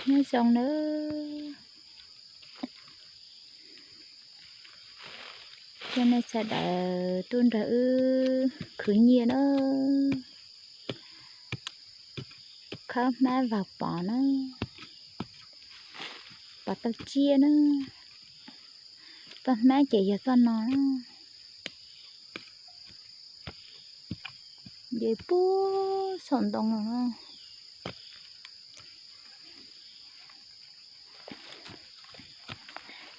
Nyob zoo nawb, coj nej sawv daws tuaj nrog wb khwv nyiaj na. Khawb hmab vag pos na, pos tau tsiaj na. Txoj hmab ces yog txoj no na. Ces puag saum ntoo no na.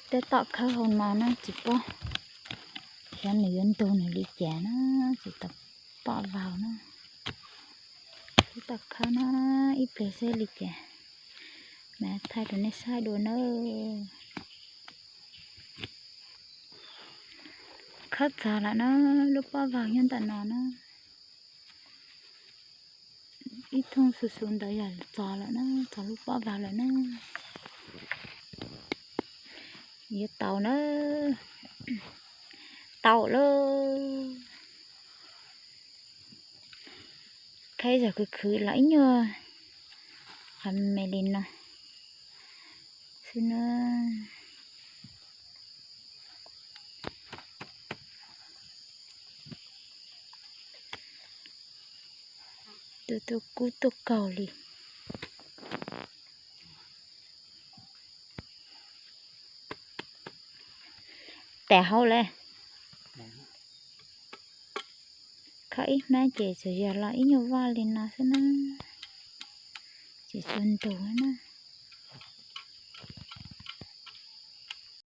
Tej tom khawb hauv no na tsis paub xyov nws yuav ntug nws li cas na, tsis tau pom vag na. Tej tom khawb no ib pliag seb li cas, mam thaij rau nej saib dua nawb. Khawb txog lawm na, lub pob vag nyob ntawm no na. Ib thooj xu xu ntawd yog txog lawm na, txog lub pob vag lawm na. Yuav tau na, tau lawm. Khawb zog khwv khwv los ib nyuag qhov me li no xwb na. Tuaj tuaj kub tuaj kaug li. Tas hauv lawm. Khawb ib hmab ces tsuas yog los ib nyuag vaj li no xwb na, tsis tshua ntug na.